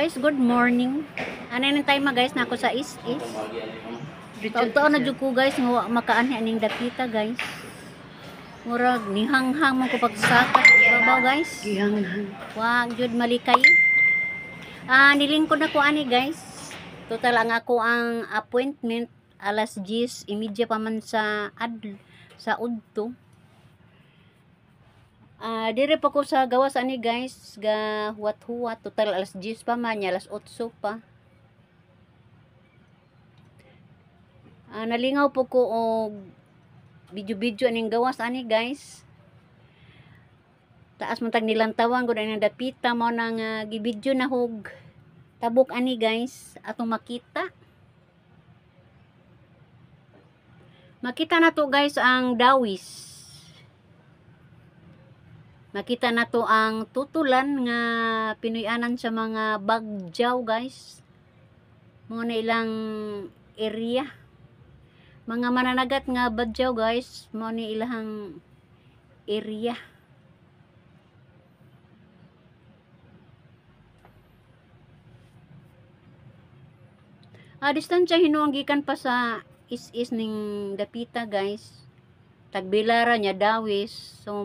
Guys, good morning. Ano yung time guys na ako sa is-is. Taon-taon na jud ko guys nga wa makaanhi aning dapita guys. Murag nihanghang man ko pagsakat babaw guys. Gihanghang. Wa jud malikay. Nilingkod na ko ani guys. Total ang ako ang appointment alas 10:30 pa man sa sa udto. Dire pa ko sa gawas ani guys, ga huwat-huwat total alas 10 pa man, nya alas 8 pa. Nalingaw po ko og video-video aning gawas ani guys. Taas man tag nilantawan gud aning dapita mo nang gibidyo na hog tabok ani guys atong makita. Makita na to guys ang dawis. Makita na to ang tutulan nga Pinoy-anan sa mga bagjaw guys. Mga na ilang area. Mga mananagat nga badyaw guys, mao ni ilahang area. Distansya hinuang gikan pa sa is-is ning dapita guys. Tagbilara niya dawis. So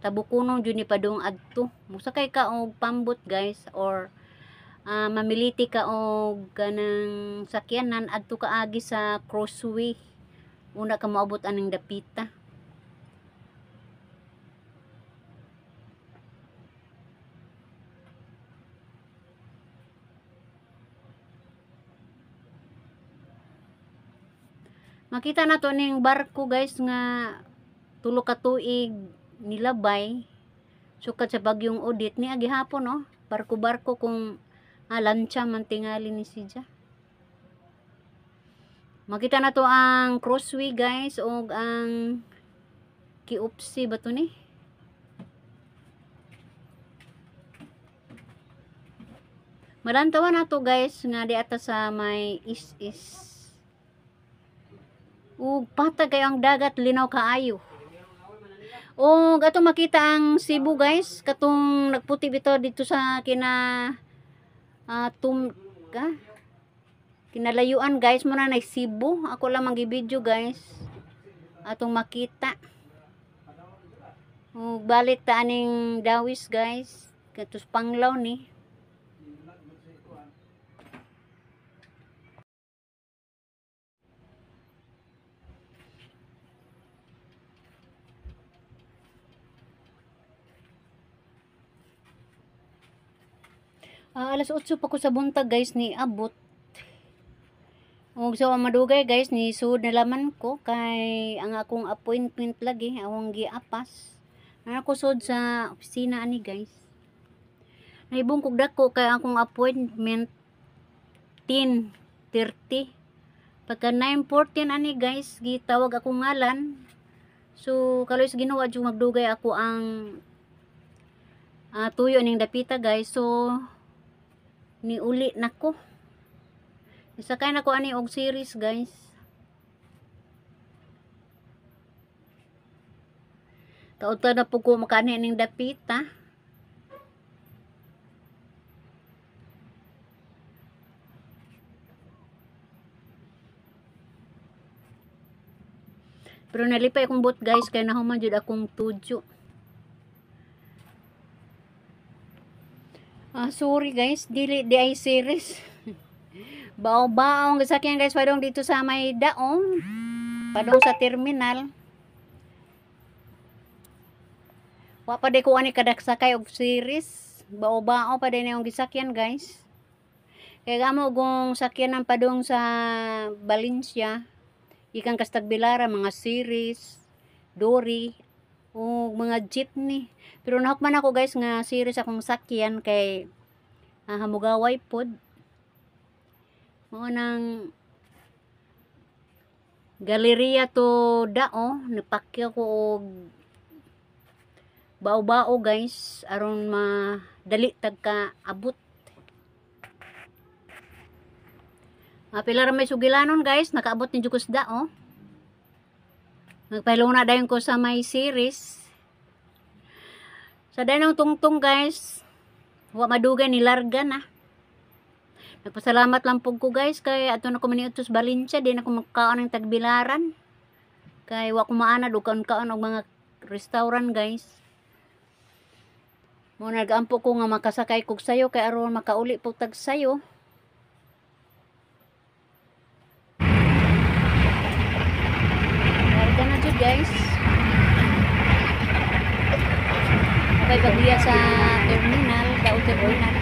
tabukunong jud ni padung adto. Mosakay ka og pambot guys or mamiliti ka og kanang sakyanan adto ka agi sa crossway. Una ka moabot aning dapita. Makita na to ning barko guys nga tulo ka tuig nilabay sukad sa bagyong Odette ni agi hapon oh. Barko-barko kung lantsa man tingali ni siya. Makita na to ang crossway guys og ang Kiupsi ba to ni? Malantawan na to guys nga di ata sa may is-is. Ug patag kayo ang dagat, linaw kaayo. Ug ato makita ang Cebu guys, katong nagputi bitaw dito sa kinalayuan guys, mo na nay Cebu. Ako lang mang-video guys. Atong makita. Ug balik ta aning dawis guys, katus Panglaw ni. Alas 8 pa ko sa buntag guys ni abot. Og sa madugay guys ni sud na laman ko kay ang akong appointment lagi awong giapas. Naa ko sud sa opisina ani guys. Naibong kog dako kay akong appointment 10:30. Pagka 9:14 ani guys gitawag akong ngalan. So kaloy sa Ginoo adyo magdugay ako ang tuyo ning dapita guys. So niuli nako. Isakay nako ani og series guys. Taod-taod na po ko makaanhi ning dapita. Pero nalipay akong bot guys kay nahuman jud akong tudyo. Sorry guys, dili di ay series. Bao-baong sakyan guys padong dito sa may daong, padong sa terminal. Wa pa di ko ani kadaksakay og series. Bao-bao pa din yung gisakyan guys. Kaya gamo kung sakyan ang padong sa Valencia, ikan Kastagbilara, mga series, dory, o mga jeepney. Pero nahukman ako guys nga series akong sakyan kay hamugaway pod. Mao nang galeria to dao, nipakyaw ko og bao-bao guys aron madali tag ka abot. Pila ra may sugilanon guys, nakaabot ni jud ko sa dao. Nagpahilong na dayon ko sa may series. Sa dayon ng tungtong guys, wa madugay ni larga na. Nagpasalamat lang pug ko guys kay ato na ko maniudto sa Valencia, di na ko makaon ng tagbilaran. Kay wa ko maanad og kaon-kaon og mga restaurant guys. Mo nagaampo ko nga makasakay kog sayo kay aron makauli pug tag sayo. Larga na jud guys. Okay, pagbiya sa terminal, daw terminal.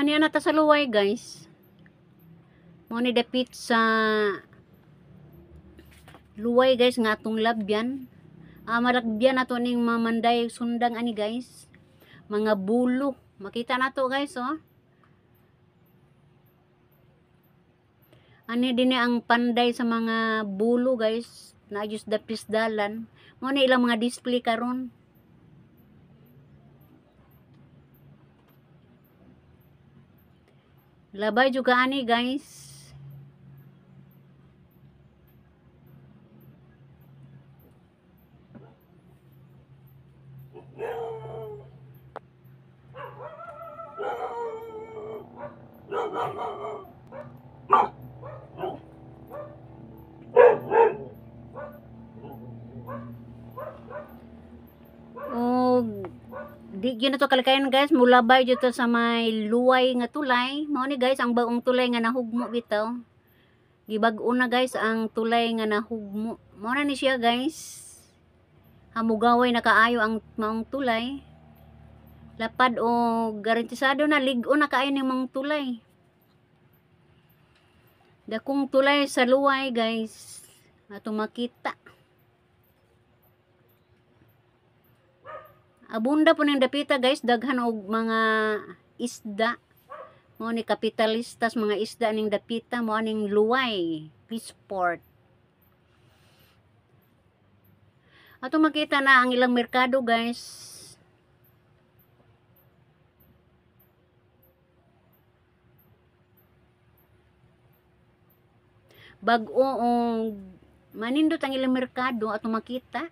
Niya na ta sa luway guys. Mo ni dapit sa luway guys nga atong labyan. Malagyan nato ning mamanday sundang ani guys. Mga bulo. Makita nato guys oh. Ani dinhi ang panday sa mga bulo guys. Naayos dapis dalan. Mo ni ilang mga display karon. Labay juga ani guys. Og di gyud na to kalikayan guys, mulabay jud to sa may luway nga tulay. Mao ni guys ang bagong tulay nga nahugmo bitaw. Gibag-o na guys ang tulay nga nahugmo. Mao na ni siya guys. Hamugaway na kaayo ang maong tulay. Lapad o garantisado na lig-o na kaayo ning maong tulay. Dakong tulay sa luway guys. Ato makita. Abunda po ng dapita guys, daghan og mga isda. Mao ni kapitalistas mga isda ning dapita, mao ning luway, Fishport. Ato makita na ang ilang merkado guys. Bag-o og manindot ang ilang merkado ato makita.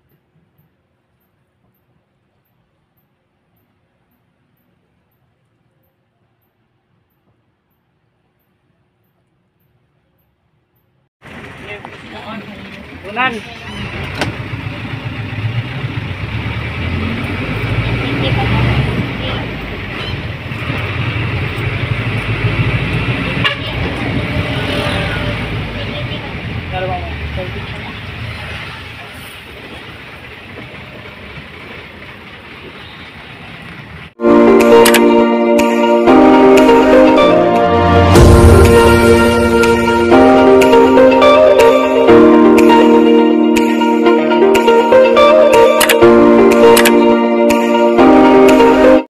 Unan.